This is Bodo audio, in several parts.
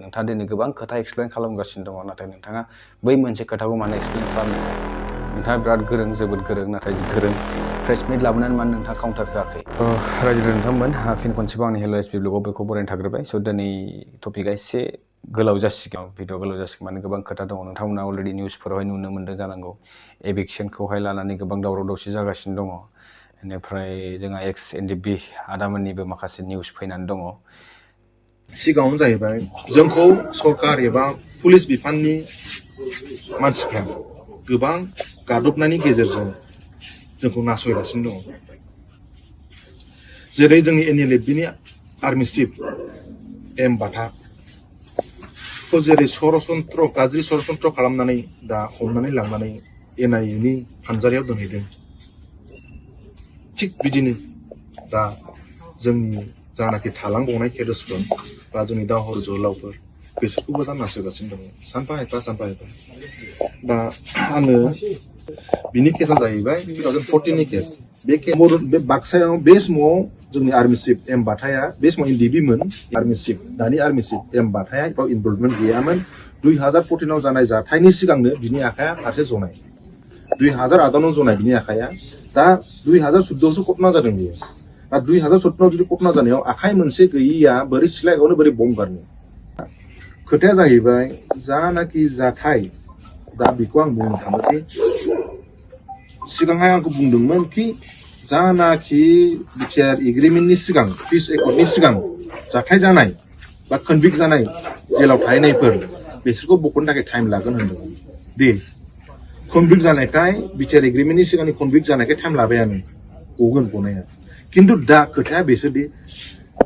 नोंथाङा दिनै गोबां खोथा एक्सप्लेन खालामगासिनो दङ नाथाय नोंथाङा बै मोनसे खोथाखौ मानो एक्सप्लेन खालामनो नोंथाङा बिराद गोरों जोबोद गोरों नाथाय गोरों फ्रेश मिट लाबोनानै मानो नोंथाङा काउन्टार होआखै रायजो नोंथांमोन फिन खनसेबाव आंनि हेल' एसपि ब्लगआव बेखौ बरायनो थाग्रोबाय स' दिनै टपिकआ एसे गोलाव जासिगोन भिडिअ गोलाव जासिगोन माने गोबां खोथा दङ नोंथांमोना अलरेडि निउसफोरावहाय नुनो मोन्दों जानांगौ एभिक्सनखौहाय लानानै गोबां दावराव दावसि जागासिनो दङ बेनिफ्राय जोंहा एक्स एनडिपि आदामोननिबो माखासे निउस फैनानै दङ सिगाङावनो जाहैबाय जोंखौ सरकार एबा पुलिस बिफाननि मानसिफ्रा गोबां गादबनायनि गेजेरजों जोंखौ नासयगासिनो दङ जेरै जोंनि एनएलएफबिनि आर्मि चिफ एम बाथाखौ जेरै गाज्रि सरासनस्र खालामनानै दा हमनानै लांनानै एनआइएनि फानजारियाव दोनहैदों थिग बिदिनो दा जोंनि जानाखि थालांबावनाय केडेट्सफोर बा जोंनि दावहारु जोहोलावफोर बिसोरखौबो दा नासयगासिनो दङ सानफा एफा दा आङो बिनि केसा जाहैबाय 2014नि केस बे बाक्सायाव बे समाव जोंनि आर्मि चिफ एम बाथाया बे समाव एनडिबिमोन आर्मि चिफ दानि आर्मि चिफ एम बाथाया बेयाव इनभल्भमेन्ट गैयामोन 2014आव जानाय जाथायनि सिगांनो बिनि आखाया फारसे जनाय 2011आव जनाय बिनि आखाया दा 2014आवसो घटना जादों बियो दा 2017आव जुदि घटना जानायाव आखाइ मोनसे गैयिया बोरै सिलायावनो बोरै बम्ब गारनो खोथाया जाहैबाय जानाखि जाथाय दा बेखौ आं बुंनो थाङोदि सिगांहाय आंखौ बुंदोंमोन कि जानाखि बिटिआर एग्रिमेन्टनि सिगां पिस एकर्डनि सिगां जाथाय जानाय बा कनभिक्ट जानाय जेलाव थाहैनायफोर बिसोरखौ बख'नो थाखाय टाइम लागोन होनदोंमोन दे कनभिक्ट जानायखाय बिटिआर एग्रिमेन्टनि सिगांनि कनभिक्ट जानायखाय टाइम लाबायानो गगोन गनाया खिन्थु दा खोथाया बेसोदि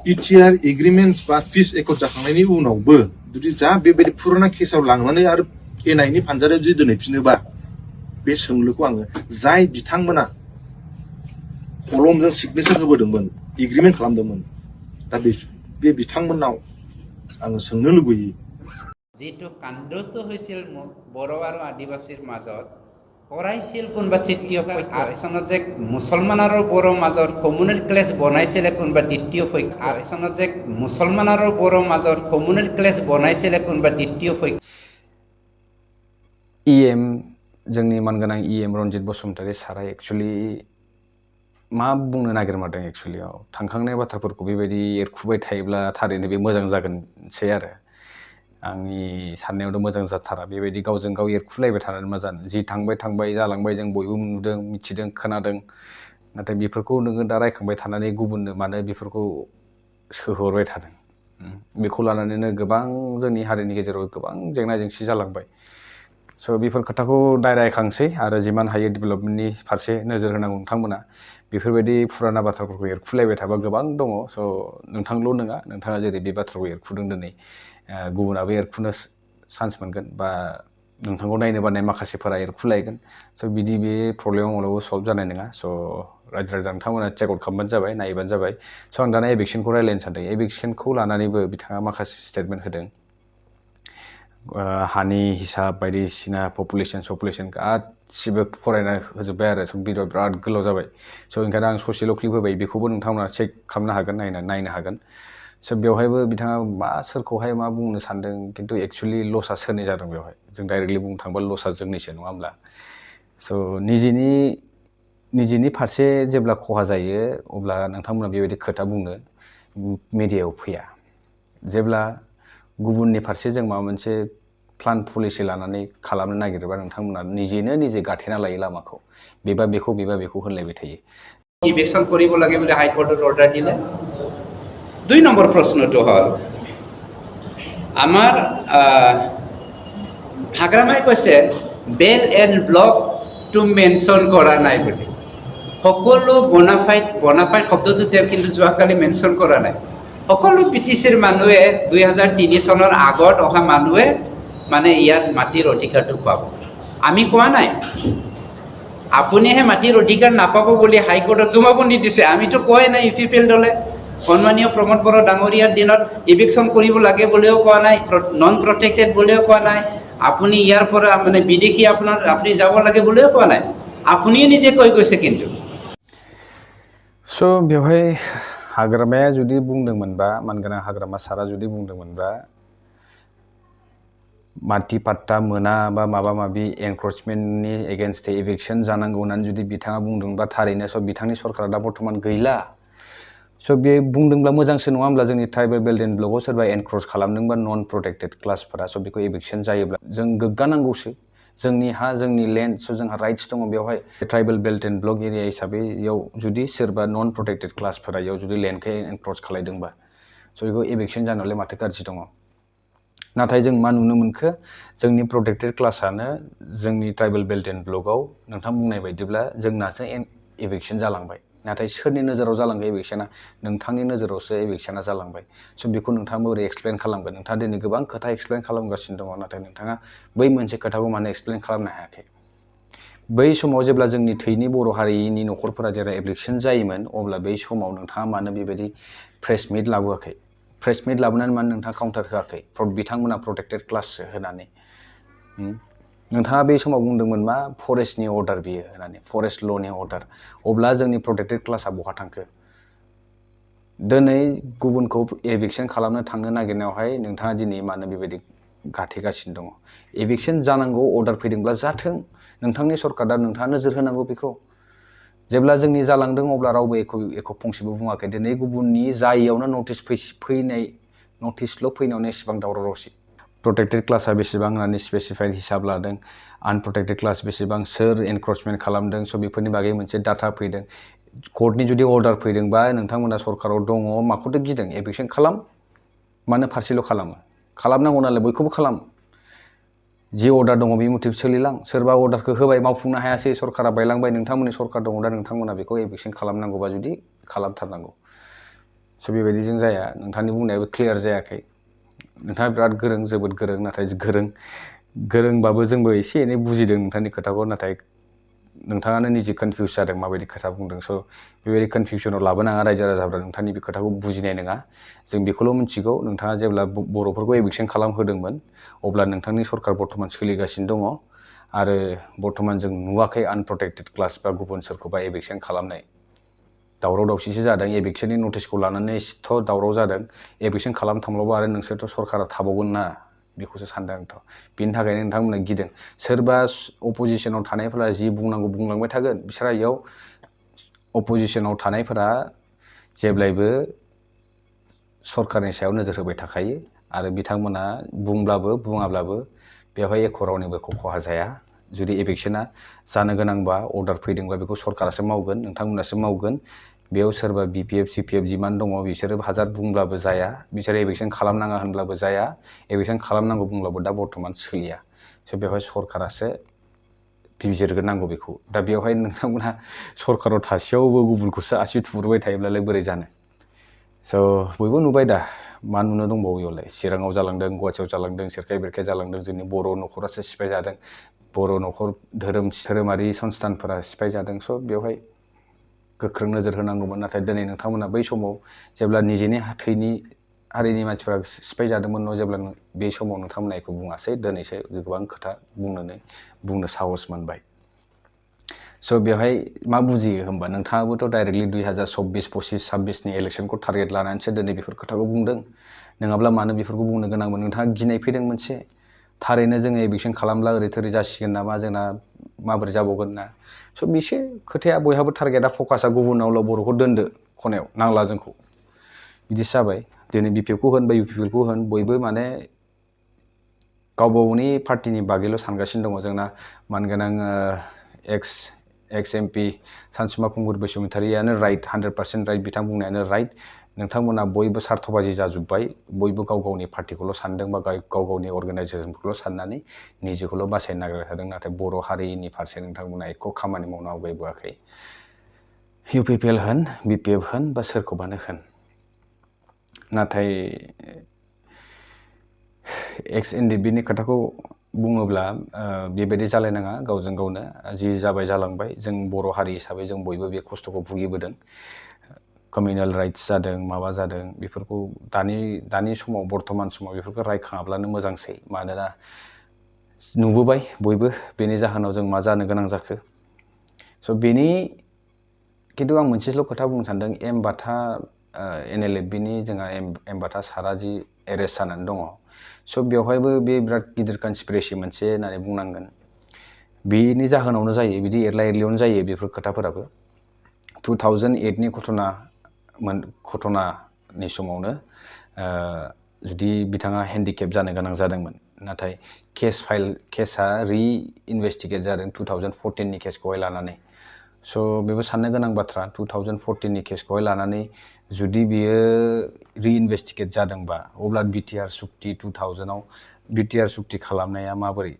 बिटिआर एग्रिमेन्ट बा पिस एकर्ड जाखांनायनि उनावबो जुदि जा बेबायदि फुराना केसाव लांनानै आरो एनआइनि फानजारियाव जुदि दोनहैफिनोबा बे सोंलुखौ आङो जाय बिथांमोना कलमजों सिगनेचार होबोदोंमोन एग्रिमेन्ट खालामदोंमोन दा बे बिथांमोननाव आङो सोंनो लुबैयो जितु कान्दस्तो হৈছিল বড়ো আৰু আদিবাসীৰ মাজত কৰাইছিল কোনোবা তৃতীয় পক্ষ 8 চনত যে মুছলমান আৰু বড়ো মাজত কমিউনেল ক্লেশ বনাইছিলে কোনোবা দ্বিতীয় পক্ষ 8 চনত যে মুছলমান আৰু বড়ো মাজত কমিউনেল ক্লেশ বনাইছিলে কোনোবা দ্বিতীয় পক্ষ इएम जोंनि मानगोनां इएम रनजित बसुमतारी सारा एक्चुअली मा बुंनो नागिरमारदों एक्चुअलियाव थांखांनाय बाथ्राफोरखौ बेबायदि एरखुबाय थायोब्ला थारैनो बे मोजां जागोनसै आरो आंनि साननायावथ' मोजां जाथारा बेबायदि गावजों गाव एरखुलायबाय थानानै मा जानो जि थांबाय जालांबाय जों बयबो नुदों मिथिदों खोनादों नाथाय बेफोरखौ नोङो दा रायखांबाय थानानै गुबुननो मानो बेफोरखौ सोहरबाय थादों बेखौ लानानैनो गोबां जोंनि हारिनि गेजेराव गोबां जेंना जेंसि जालांबाय स' बेफोर खोथाखौ रायखांसै आरो जिमान हायो डेभेलपमेन्टनि फारसे नोजोर होनांगौ नोंथांमोना बेफोरबायदि फुराना बाथ्राफोरखौ एरखुलायबाय थाबा गोबां दङ स' नोंथांल' नङा नोंथाङा जेरै बे बाथ्राखौ एरखुदों दिनै गुबुनाबो एरखुनो चान्स मोनगोन बा नोंथांखौ नायनो बानाय माखासेफोरा एरखुलायगोन स' बिदि बे प्रब्लेमा माब्लाबाबो सल्भ जानाय नङा स' रायजो राजा नोंथांमोना चेक आउट खालामबानो जाबाय नायबानो जाबाय स' आं दाना एभिक्सनखौ रायज्लायनो सानदों एभिक्सनखौ लानानैबो बिथाङा माखासे स्टेटमेन्ट होदों हानि हिसाब बायदिसिना पपुलेसन गासिबो फरायना होजोब्बाय आरो भिडिअ बिराद गोलाव जाबाय स' ओंखायनो आं ससेल' क्लिप होबाय बेखौबो नोंथांमोना चेक खालामनो हागोन नायनो हागोन स' बेवहायबो बिथाङा सोरखौहाय मा बुंनो सानदों खिन्थु एक्चुअलि लसआ सोरनि जादों बेवहाय जों डाइरेक्टलि बुंनो थाङोबा लसआ जोंनिसो नङा होमब्ला स' निजेनि फारसे जेब्ला खहा जायो अब्ला नोंथांमोना बेबायदि खोथा बुंनो मिडियायाव फैया जेब्ला गुबुननि फारसे जों माबा मोनसे प्लान पलिसि लानानै खालामनो नागिरोबा नोंथांमोना निजे गाथेना लायो लामाखौ बेबा बेखौ होनलायबाय थायो ইভিকশন কৰিব লাগে বুলি হাইকোৰ্টত অৰ্ডাৰ দিলে 2 নম্বৰ প্ৰশ্নটো হ'ল আমাৰ হাগ্ৰামাই কৈছে bail and block to mention কৰা নাই বুলি সকলো বনাফাইড শব্দটো তেওঁ কিন্তু যোৱাকালি মেনশ্যন কৰা নাই সকলো পিটিচিৰ মানুহে 2003 চনৰ আগত অহা মানুহে মানে ইয়াত মাটিৰ অধিকাৰটো পাব আমি কোৱা নাই আপুনিহে মাটিৰ অধিকাৰ নাপাব বুলি হাইকোৰ্টত জমাবন্দী দিছে আমিতো কোৱাই নাই ইউপিপিএল দলে সন্মানীয় প্ৰমোদ বড়ো ডাঙৰীয়াৰ দিনত ইভিকশ্যন কৰিব লাগে বুলিও কোৱা নাই নন প্ৰটেক্টেড বুলিও কোৱা নাই আপুনি ইয়াৰ পৰা মানে বিদেশী আপুনি যাব লাগে বুলিও কোৱা নাই আপুনিয়ে নিজে কৈ গৈছে কিন্তু स' बेवहाय हाग्रामाया जुदि बुंदोंमोनबा मानगोनां हाग्रामा सारा जुदि बुंदोंमोनबा माथि पाट्टा मोना बा माबा माबि एनक्रचमेन्टनि एगेन्स्ट इभिकसन जानांगौ होननानै जुदि बिथाङा बुंदोंबा थारैनो स' बिथांनि सरकारा दा बर्थमान गैला स' बे बुंदोंब्ला मोजांसो नङा होमब्ला जोंनि ट्राइबेल बेल्ट एन्ड ब्लकआव सोरबा एनक्रच खालामदोंबा नन प्रटेक्टेड क्लासफोरा स' बेखौ इभिकसन जायोब्ला जों गोग्गानांगौसो जोंनि हा जोंनि लेन्ड स' जोंहा राइट्स दङ बेवहाय tribal belt and block area हिसाबै इयाव जुदि सोरबा नन प्रटेक्टेड क्लासफोरा इयाव जुदि लेन्डखौ एनक्रच खालायदोंबा स' बेखौ इभिकसन जानायावलाय माथो गाज्रि दङ नाथाय जों मा नुनो मोनखो जोंनि प्रटेक्टेड क्लासआनो जोंनि ट्राइबेल बेल्ट एन्ड ब्लकआव नोंथां बुंनाय बायदिब्ला जोंनासो इभिकसन जालांबाय नाथाय सोरनि नोजोराव जालांखो इभिकसना नोंथांनि नोजोरावसो इभिकसना जालांबाय स' बेखौ नोंथाङा बोरै एक्सप्लेन खालामगोन नोंथाङा दिनै गोबां खोथा एक्सप्लेन खालामगासिनो दङ नाथाय नोंथाङा बै मोनसे खोथाखौ मानो एक्सप्लेन खालामनो हायाखै बै समाव जेब्ला जोंनि थैनि बर' हारिनि न'खरफोरा जेब्ला इभिकसन जायोमोन अब्ला बै समाव नोंथाङा मानो बेबायदि प्रेस मिट लाबोआखै प्रेस मिट लाबोनानै मानो नोंथाङा काउन्टार होआखै बिथांमोना प्रटेक्टेड क्लाससो होनानै नोंथाङा बे समाव बुंदोंमोन मा फरेस्टनि अर्डार बियो होननानै फरेस्ट ल'नि अर्डार अब्ला जोंनि प्रटेक्टेड क्लासआ बहा थांखो दिनै गुबुनखौ एभिकसन खालामनो थांनो नागिरनायावहाय नोंथाङा दिनै मानो बेबायदि गाथेगासिनो दङ एभिकसन जानांगौ अर्डार फैदोंब्ला जाथों नोंथांनि सरकारा नोंथाङा नोजोर होनांगौ बेखौ जेब्ला जोंनि जालांदों अब्ला रावबो एख' फंसेबो बुङाखै दिनै गुबुननि जायियावनो नटिसल' फैनायावनो एसेबां दावराव दावसि प्रटेक्टेड क्लासआ बेसेबां होननानै स्पेसिफाइड हिसाब लादों आनप्रटेक्टेड क्लास बेसेबां सोर एनक्रचमेन्ट खालामदों स' बेफोरनि बागै मोनसे डाटा फैदों कर्टनि जुदि अर्डार फैदोंबा नोंथांमोना सरकाराव दङ माखौथो गिदों एभिकसन खालाम मानो फारसेल' खालामनांगौ नालाय बयखौबो खालाम जि अर्डार दङ बे मथे सोलिलां सोरबा अर्डारखौ होबाय मावफुंनो हायासै सरकारा बायलांबाय नोंथांमोननि सरकार दङ दा नोंथांमोना बेखौ एभिकसन खालामनांगौबा जुदि खालामथारनांगौ स' बेबायदिजों जाया नोंथांनि बुंनायाबो क्लियार जायाखै नोंथाङा बिराद गोरों जोबोद गोरों नाथाय गोरोंबाबो जोंबो एसे एनै बुजिदों नोंथांनि खोथाखौ नाथाय नोंथाङानो निजे कनफिउस जादों माबायदि खोथा बुंदों स' बेबायदि कनफिउसनाव लाबोनाङा रायजो राजाफ्रा नोंथांनि बे खोथाखौ बुजिनाय नङा जों बेखौल' मिथिगौ नोंथाङा जेब्ला बर'फोरखौ एभिकसन खालामहोदोंमोन अब्ला नोंथांनि सरकार बर्थमान सोलिगासिनो दङ आरो बर्थमान जों नुवाखै आनप्रटेक्टेड क्लास बा गुबुन सोरखौबा एभिकसन खालामनाय दावराव दावसिसो जादों एभिकसननि नटिसखौ लानानै एसेथ' दावराव जादों एभिकसन खालामथांब्लाबो आरो नोंसोरथ' सरकारा थाबावगोन ना बेखौसो सानदों आंथ' बेनि थाखायनो नोंथांमोना गिदों सोरबा अपजिसनाव थानायफोरा जि बुंनांगौ बुंलांबाय थागोन बिसोरहा इयाव अपजिसनाव थानायफोरा जेब्लायबो सरकारनि सायाव नोजोर होबाय थाखायो आरो बिथांमोना बुंब्लाबो बुङाब्लाबो बेवहाय एख' रावनिबो खहा जाया जुदि एभिकसना जानो गोनांबा अर्डार फैदोंबा बेखौ सरकारासो मावगोन नोंथांमोनासो मावगोन बेयाव सोरबा बिपिएफ सिपिएफ जिमान दङ बिसोरो हाजार बुंब्लाबो जाया बिसोरो एभिकसन खालामनाङा होनब्लाबो जाया एभिकसन खालामनांगौ बुंब्लाबो दा बर्थमान सोलिया स' बेवहाय सरकारासो बिजिरग्रोनांगौ बेखौ दा बेवहाय नोंथांमोनहा सरकाराव थासेयावबो गुबुनखौसो आसि थुहरबाय थायोब्लालाय बोरै जानो स' बयबो नुबाय दा मा नुनो दंबावो बेयावलाय चिराङाव जालांदों गुवाहाटियाव जालांदों सेरखाय बेरखाय जालांदों जोंनि बर' न'खरासो सिफाय जादों बर' न'खर धोरोमारि सन्स्थानफोरा सिफाय जादों स' बेवहाय गोख्रों नोजोर होनांगौमोन नाथाय दिनै नोंथांमोना बै समाव जेब्ला निजेनि थैनि हारिनि मानसिफ्रा सिफाय जादोंमोन जेब्ला बे समाव नोंथांमोना बेखौ बुङासै दिनैसो गोबां खोथा बुंनो साहस मोनबाय स' बेवहाय मा बुजियो होमबा नोंथाङाबोथ' डाइरेक्टलि 2024-25-26नि इलेक्सनखौ टारगेट लानानैसो दिनै बेफोर खोथाखौ बुंदों नङाब्ला मानो बेफोरखौ बुंनो गोनांमोन नोंथाङा गिनाय फैदों मोनसे थारैनो जोङो एभिकसन खालामब्ला ओरै थोरै जासिगोन नामा जोंना माबोरै जाबावगोन ना स' बेसे खोथाया बयहाबो टारगेटआ फकासआ गुबुनावल' बर'खौ दोनदो खनायाव नांला जोंखौ बिदिसो जाबाय दिनै बिपिएफखौ होन बा इउपिपिएलखौ होन बयबो माने गावबा गावनि पार्टिनि बागैल' सानगासिनो दङ जोंना मानगोनां एक्स एमपि सानसुमा खुंगुर बसुमतारियानो राइट 100% राइट बिथां बुंनायानो राइट नोंथांमोना बयबो सार्थबाजि जाजोब्बाय बयबो गाव गावनि पार्टिखौल' सानदों बा गाव गावनि अर्गानाइजेसनखौल' साननानै निजेखौल' बासायनो नागिरबाय थादों नाथाय बर' हारिनि फारसे नोंथांमोना एख' खामानि मावनो आवगायबोआखै इउपिपिएल होन बिपिएफ होन बा सोरखौबानो होन नाथाय एक्स एनडिपिनि खोथाखौ बुङोब्ला बेबायदि जालायनाङा गावजों गावनो जि जाबाय जालांबाय जों बर' हारि हिसाबै जों बयबो बे खस्थ'खौ भुगिबोदों कमिउनेल राइट्स जादों माबा जादों बेफोरखौ दानि समाव बर्थमान समाव बेफोरखौ रायखाङाब्लानो मोजांसै मानोना नुबोबाय बयबो बेनि जाहोनाव जों मा जानो गोनां जाखो स' बेनि खिन्थु आं मोनसेल' खोथा बुंनो सानदों एम बाथा NLFBनि जोंहा एम बाथा सारा जि एरेस्ट जानानै दङ स' बेवहायबो बे बिराद गिदिर कनस्पिरेसि मोनसे होननानै बुंनांगोन। बेनि जाहोनावनो जायो बिदि एरला एरलियावनो जायो बेफोर खोथाफोराबो। 2008नि घटनानि समावनो जुदि बिथाङा हेन्डिकेप जानो गोनां जादोंमोन, नाथाय केसआ इनभेस्टिगेट जादों 2014नि केसखौहाय लानानै। स' बेबो साननो गोनां बाथ्रा, 2014नि केसखौहाय लानानै जुदि बियो इनभेस्टिगेट जादोंबा अब्ला बिटिआर सुक्ति 2000आव बिटिआर सुक्ति खालामनाया माबोरै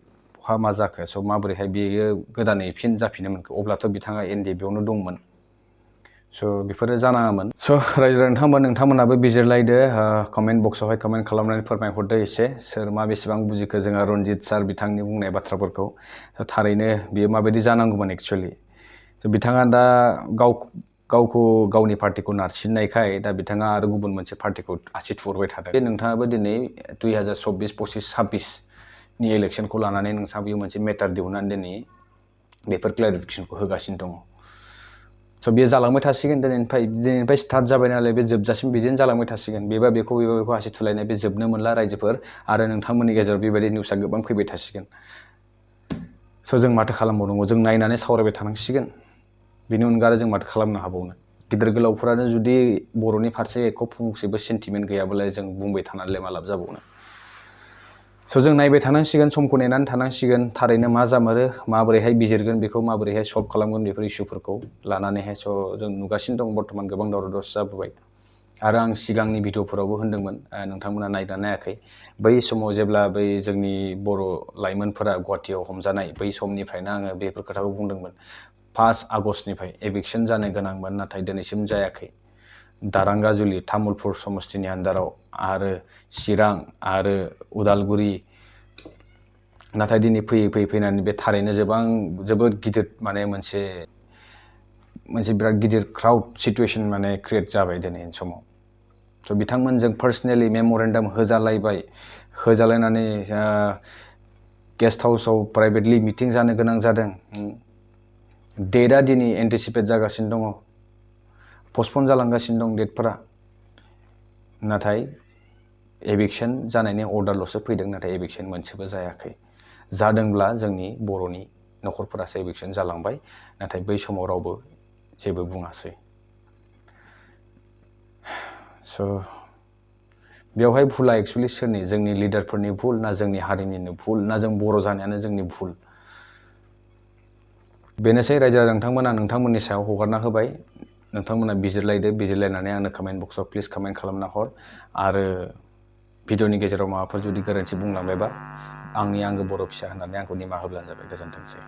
मा जाखो, स' माबोरैहाय बेयो गोदानै फिन जाफिननो मोनखो, अब्लाथ' बिथाङा एनडिएफबियावनो दंमोन। स' बेफोरो जानाङामोन। स' रायजो नोंथांमोनाबो बिजिरलायदो, कमेन्ट बक्सआवहाय कमेन्ट खालामनानै फोरमायहरदो एसे सोर मा बेसेबां बुजिखो जोंहा रनजित सार बिथांनि बुंनाय बाथ्राफोरखौ। थारैनो बेयो माबायदि जानांगौमोन एक्सुवेलि। स' बिथाङा दा गावखौ गावनि पार्टिखौ नारसिननायखाय दा बिथाङा आरो गुबुन मोनसे पार्टिखौ आसि थुहरबाय थादों। नोंथाङाबो दिनै 2024, 25, 26नि इलेक्सनखौ लानानै नोंथाङा बेयो मोनसे मेटार दिहुननानै दिनै बेफोर क्लेरिफिकेसनखौ होगासिनो दङ। स' बेयो जालांबाय थासिगोन, दिनैनिफ्राय स्टार्ट जाबाय नालाय बे जोबजासिम बिदिनो जालांबाय थासिगोन। बेबा बेखौ आसि थुलायनाय बे जोबनो मोनला रायजोफोर, आरो नोंथांमोननि गेजेराव बेबायदि निउसआ गोबां फैबाय थासिगोन। स' जों माथो खालामबावनांगौ, जों नायनानै सावरायबाय थानांसिगोन। बेनि अनगा आरो जों माथो खालामनो हाबावनो। गिदिर गोलावफोरानो जुदि बर'नि फारसे एख' फंसेबो सेन्टिमेन्ट गैयाब्ला जों बुंबाय थानानैलाय मा लाब जाबावनो। स' जों नायबाय थानांसिगोन, समखौ नेनानै थानांसिगोन, थारैनो मा जामारो, माबोरैहाय बिजिरगोन बेखौ, माबोरैहाय सल्भ खालामगोन बेफोर इस्युफोरखौ लानानैहाय। स' जों नुगासिनो दं बर्थमान गोबां दावराव दावसि जाबोबाय। आरो आं सिगांनि भिडिअफोरावबो होन्दोंमोन, नोंथांमोना नायदोंना नायाखै, बै समाव जेब्ला बै जोंनि बर' लाइमोनफोरा गुवाहाटियाव हमजानाय, बै समनिफ्रायनो आङो बेफोर खोथाखौ बुंदोंमोन। 5 आगस्टनिफ्राय एभिकसन जानो गोनांमोन, नाथाय दिनैसिम जायाखै। दारांगाजुलि तामुलपुर समस्तिनि आन्दाराव, आरो चिरां आरो उदालगुरि, नाथाय दिनै फैनानै बे थारैनो जोबोद गिदिर मोनसे बिराद गिदिर क्राउड सिटुएसन क्रिएट जाबाय दिनैनि समाव। स' बिथांमोनजों पार्सनेलि मेम'रेन्डाम होजालायनानै गेस्ट हाउसाव प्राइभेटलि मिटिं जानो गोनां जादों। डेटआ दिनै एन्टिसिपेट जागासिनो दङ, पस्टपन जालांगासिनो दं डेटफोरा, नाथाय एभिकसन जानायनि अर्डारल'सो फैदों, नाथाय एभिकसन मोनसेबो जायाखै। जादोंब्ला जोंनि बर'नि न'खरफोरासो एभिकसन जालांबाय, नाथाय बै समाव रावबो जेबो बुङासै। स' बेवहाय भुला एक्सुवेलि सोरनि, जोंनि लिडारफोरनि भुल ना जोंनि हारिनिनो भुल, ना जों बर' जानायानो जोंनि भुल? बेनोसै रायजो नोंथांमोना नोंथांमोननि सायाव हगारना होबाय। नोंथांमोना बिजिरलायनानै आंनो कमेन्ट बक्सआव प्लिज कमेन्ट खालामना हर। आरो भिडिअनि गेजेराव माबाफोर जुदि गोरोन्थि बुंलांबायबा आंनि आंगो बर' फिसा होननानै आंखौ निमाहा होब्लानो जाबाय। गोजोन्थोंसै।